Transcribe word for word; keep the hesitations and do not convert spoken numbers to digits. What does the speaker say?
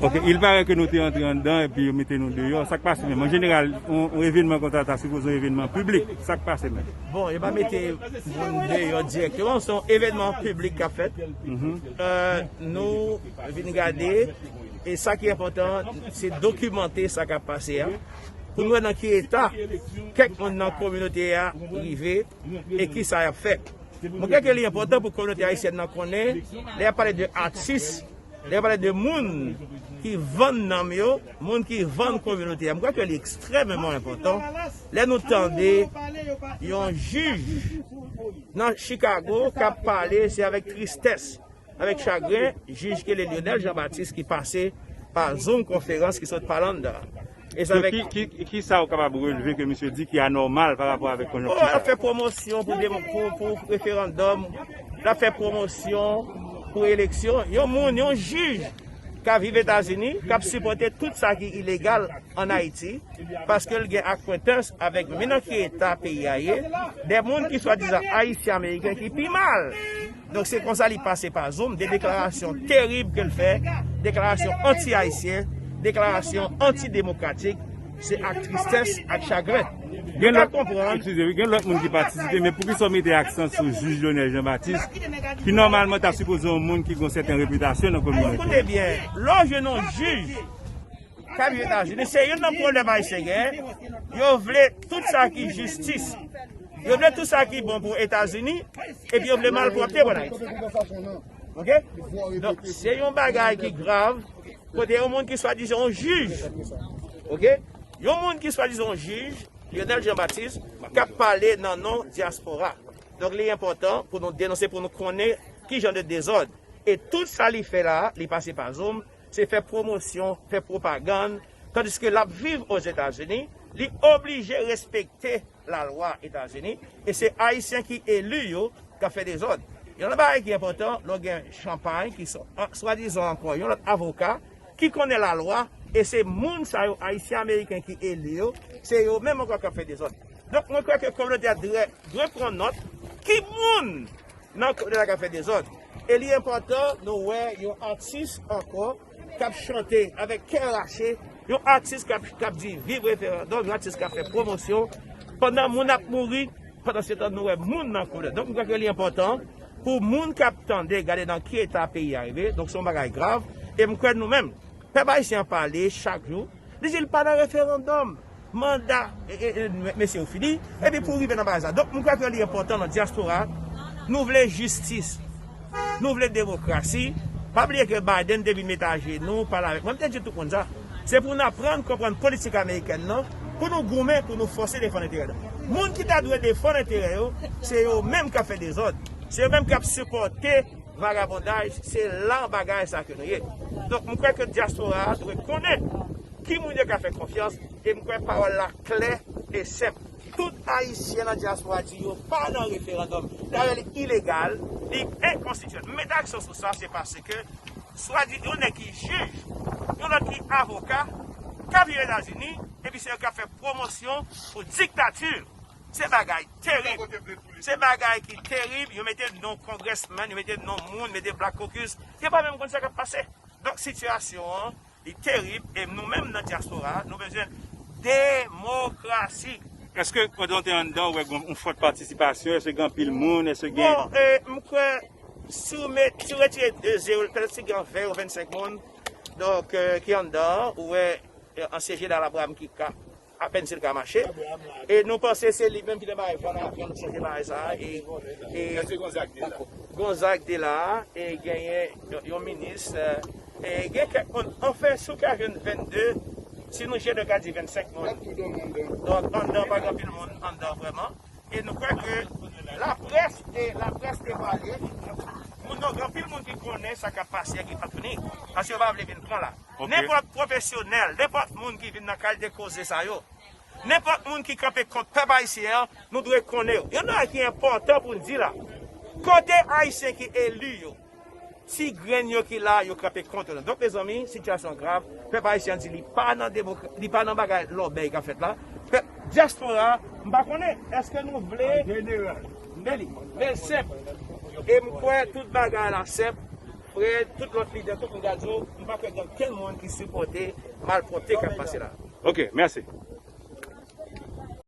Ok, il paraît que nou te antre anndan epi yo mete nou deyò. Sa k pase menm? An jeneral, yon, yon evenman konsa ta sipoze yon evenman piblik. Sa k pase menm? Bon, yo pa mete moun deyò dirèkteman, se yon evenman piblik k ap fèt. Euh, nou vin gade, e sa ki enpòtan, se dokimante sa k ap pase a. Pou nou wè nan ki eta kèk moun nan kominote a rive e ki sa y ap fè. Mwen kwè ke li enpòtan pou kominote ayisyèn nan konnen, lè y ap pale de atis, lè y ap pale de moun ki vann nanm yo, moun ki vann kominote a, mwen kwè ke li ekstrèmeman enpòtan lè nou tande yon jij nan Chicago k ap pale, se avèk tristès, avèk chagren, jij ki rele Lionel Jean Baptiste ki pase pa Zoom konferans ki sot pale anndan. E se avèk ki, ki, ki sa ou kapab relve ke misye di ki anòmal pa rapò avèk konjonkti sa? L ap fè pwomosyon pou, pou, pou referandòm, l ap fè pwomosyon pou eleksyon. Yon moun, yon jij k ap viv Etazini, k ap sipòte tout sa ki ilegal ann Ayiti, paske l gen akwentans avèk, men nan ki eta peyi a ye, de moun ki swadizan ayisyen ameriken ki pi mal. Donk, se konsa li pase pa Zoom, de deklarasyon terib ke l fè, deklarasyon anti-ayisyen, deklarasyon antidemokratik, se ak tristès, ak chagren. Gen lòt, eskize wi, gen lòt moun ki patisipe, men poukisa w mete aksan sou jij Lionel Jean Baptiste, ki nòmalman ta sipoze yon moun ki gen yon sèten repitasyon nan kominote? Koute byen, lè w jwenn yon jij k ap viv Etazini, se youn nan pwoblèm ayisyen genyen. Yo vle tout sa ki jistis. Yo vle tout sa ki bon pou Etazini, epi yo vle malpwòpte pou Ayiti. Ok? Donk, se yon bagay ki grav, kote yon moun ki swadizan yon jij, ok? Yon moun ki swadizan yon jij, Lionel Jean Baptiste, k ap pale nan non dyaspora. Donk, li enpòtan pou nou denonse, pou nou konnen ki jan de dezòd. E tout sa li fè la, li pase pa Zoom, se fè pwomosyon, fè pwopagann, tandiske l ap viv Ozetazini, li oblije respekte lalwa Etazini, e se Ayisyen ki eli yo k ap fè dezòd. Yon lòt bagay ki enpòtan, lè w gen Champagne, ki swa, swadizan ankò yon lòt avoka, ki konnen lalwa, e se moun sa yo, Ayisyen Ameriken ki eli yo, se yo menm ankò k ap fè dezòd. Donk, mwen kwè ke kominote a dwe, dwe pran nòt ki moun nan kominote a k ap fè dezòd. E li enpòtan nou wè yon atis ankò k ap chante avèk kè rache, yon atis k ap, k ap di viv referandòm, yon atis k ap fè pwomosyon, pandan moun ap mouri, pandan se tan nou wè moun nan kolè. Donk, mwen kwè ke li enpòtan pou moun k ap tande, gade nan ki eta peyi a rive. Donk, se yon bagay grav. E mwen kwè nou menm, pèp ayisyen an pale chak jou. Li di l pa nan referandòm, manda, e, e, e, mesye yo fini. Epi pou rive nan bagay sa. Donk, mwen kwè ke li enpòtan nan dyaspora, nou vle jistis. Nou vle demokrasi. Pa bliye ke Biden te vin met ajenou, pale avèk mwen. M te di tout moun sa. Se pou n aprann konprann politik amerikèn nan, pou nou goumen, pou nou fòse defann enterè nou. Moun ki ta dwe defann enterè yo, se yo menm k ap fè dezòd. Se yo menm k ap sipòte vagabondaj, se lan bagay sa ke nou ye. Donk, m kwè ke dyaspora a dwe konnen ki moun yo ka fè konfyans, e m kwè pawòl la klè e senp. Tout Ayisyen nan dyaspora di yo pa nan referandòm. Dayè, li ilegal, li enkonstitisyonèl. M mete aksan sou sa, se paske, swa di, yon nèg ki jij, yon lòt ki avoka, k ap viv Etazini, epi se yo k ap fè pwomosyon pou diktati. Se bagay terib. Se bagay ki terib. Yo mete non congressman, yo mete non moun, mete Black Caucus. Yo pa menm konn sa k ap pase. Donk, sitiyasyon an, li terib. E nou menm nan dyaspora, nou bezwen demokrasi. Èske, pandan w te anndan, ou wè gen yon fòt patisipasyon? Èske gen anpil moun? Èske gen... Bon, e, m kwè, si w met, si w retire de zero, petèt si gen ven ou vennsenk moun, donk, e, ki anndan, ou wè, e, ansyen jeneral Abraham ki ka apèn si l ka mache. E nou panse se li menm ki te bay van a, van chanje bagay sa a. E, e, Gonzague te la, e genyen yon, yon minis, e, e gen kèk moun. Anfen, si w ka jwenn vennde, si nou jere, nou ka di vennsenk moun. Donk, anndan, pa gen anpil moun anndan vrèman. E nou kwè ke laprès, e laprès te pale. Moun nan, gen anpil moun ki konnen sa k ap pase a ki pa tini. Paske yo pa vle vin pran la. Ok. Nenpòt pwofesyonèl, nenpòt moun ki vin nan kalite koze sa yo, nenpòt moun ki kanpe kont pèp ayisyen an, nou dwe konnen yo. Yon bagay ki enpòtan pou n di la. Kote Ayisyen ki eli yo, ti grenn yo ki la, yo kanpe kont yo. Donk, mezanmi, sitiyasyon an grav. Pèp ayisyen an di li pa nan demokra-, li pa nan bagay lòbèy k ap fèt la. Pèp dyaspora, m pa konnen, èske nou vle... An jeneral. Men li, men l senp. E m kwè tout bagay la senp. Frè, tout lòt lidè tou, m ka di w, m pa kwè gen okenn moun ki sipòte malpwòpte k ap pase la. Ok, mèsi.